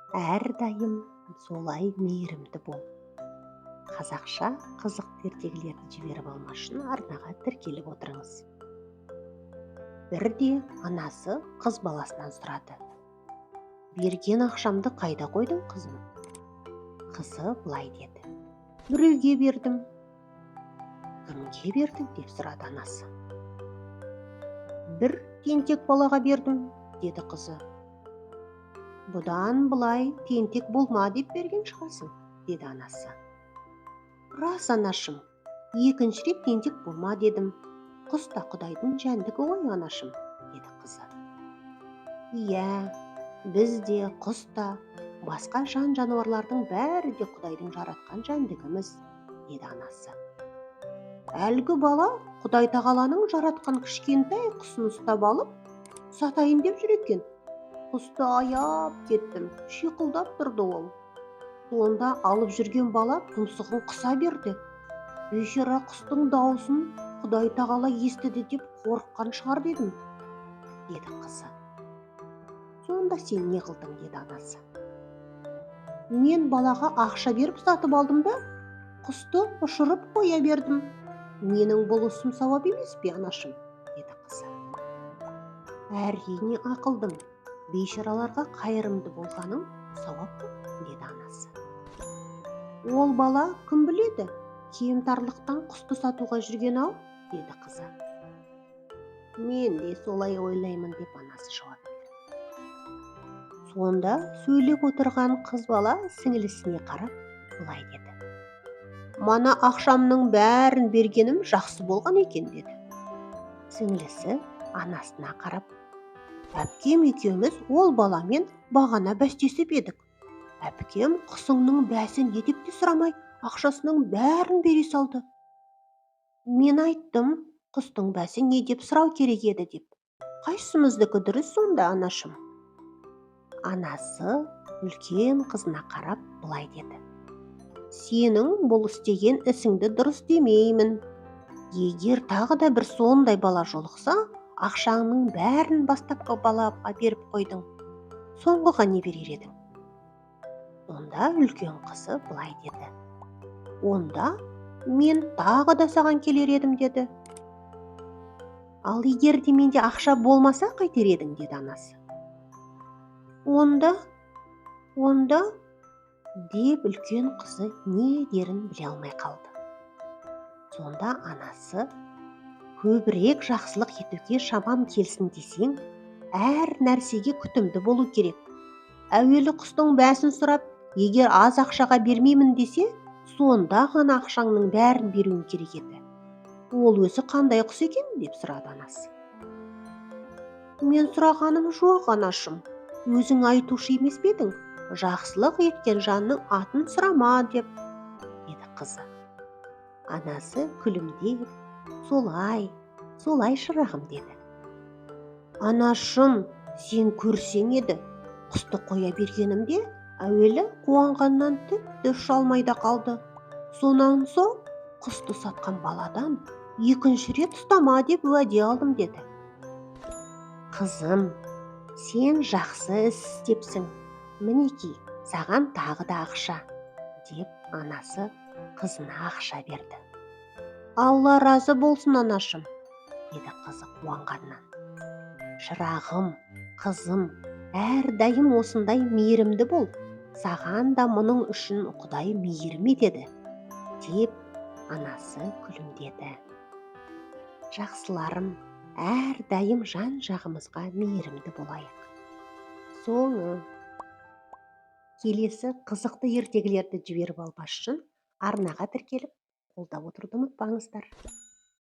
Әрдайым солай мейірімді бол. Қазақша қызықты ертегілерді жіберіп алмас үшін арнаға тіркеліп отырыңыз. Бірде анасы қыз баласынан сұрады: «Берген ақшамды қайда қойдың, қызым?» Қызы былай деді: «Біреуге бердім». «Кімге бердің?» – деп сұрады анасы. «Бір тентек балаға бердім», – деді қызы. «Бұдан былай тентек болма деп берген шығарсың», – деді анасы. «Рас, анашым, екінші рет тентек болма дедім. Құс та құдайдың жәндігі ғой, анашым», – деді қызы. «Иә, біз де, құс та, басқа жан жануарлардың бәрі де құдайдың жаратқан жәндігіміз», – деді анасы. «Әлгі бала құдай тағаланың жаратқан кішкентай құсын ұстап алып, сатайын деп жүр екен. Құсты аяп кеттім, шиқылдап тұрды ол. Сонда алып жүрген бала тұмсығын қыса берді. Бейшара құстың даусын құдай тағала естіді деп қорыққан шығар дедім», – деді қызы. «Сонда сен не қылдың?» – деді анасы. «Мен балаға ақша беріп сатып алдым да, құсты ұшырып қоя бердім. Менің бұл ісім сауап емес пе, анашым?» – деді қызы. «Әрине, ақылдым, бейшараларға қайырымды болғаның сауап қой», – деді анасы. «Ол бала, кім біледі, кемтарлықтан құсты сатуға жүрген ау», – деді қызы. «Мен де солай ойлаймын», – деп анасы жауап берді. Сонда сөйлеп отырған қыз бала сіңілісіне қарап былай деді: «Мана ақшамның бәрін бергенім жақсы болған екен», – деді. Сіңлісі анасына қарап: «Әпкем екеуміз ол баламен бағана бәстесіп едік. Әпкем құсыңның бәсі не деп те сұрамай, ақшасының бәрін бере салды. Мен айттым, құстың бәсі не деп сұрау керек еді деп. Қайсымыздікі дұрыс сонда, анашым?» Анасы үлкен қызына қарап былай деді: «Сенің бұл істеген ісіңді дұрыс демеймін. Егер тағы да бір сондай бала жолықса, ақшаңның бәрін бастапқы балаға беріп қойдың, соңғыға не берер едің?» Сонда үлкен қызы былай деді: «Онда мен тағы да саған келер едім», – деді. «Ал егер де менде ақша болмаса, қайтер едің?» – деді анасы. «Онда, деп үлкен қызы не дерін біле алмай қалды. Сонда анасы: «Көбірек жақсылық етуге шамам келсін десең, әр нәрсеге күтімді болу керек. Әуелі құстың бәсін сұрап, егер аз ақшаға бермеймін десе, сонда ғана ақшаңның бәрін беруің керек еді. Ол өзі қандай құс екен?» – деп сұрады анасы. «Мен сұрағаным жоқ, анашым. Өзің айтушы емес пе едің, жақсылық еткен жанның атын сұрама деп?» – деді қызы. Анасы күлімдеп: «Солай, солай, шырағым», – деді. «Анашым, сен көрсең еді, құсты қоя бергенімде әуелі қуанғаннан тіпті ұша алмай да қалды. Сонан соң құсты сатқан баладан екінші рет ұстама деп уәде алдым», – деді. «Қызым, сен жақсы іс істепсің. Мінекей, саған тағы да ақша», – деп анасы қызына ақша берді. «Алла разы болсын, анашым», – деді қызы қуанғаннан. «Шырағым, қызым, әрдайым осындай мейірімді бол. Саған да мұның үшін құдай мейірім етеді», – деп анасы күлімдеді. Жақсыларым, әрдайым жан жағымызға мейірімді болайық. Соңы. Келесі қызықты ертегілерді жіберіп алмас үшін арнаға тіркеліп, қолдап отыруды ұмытпаңыздар.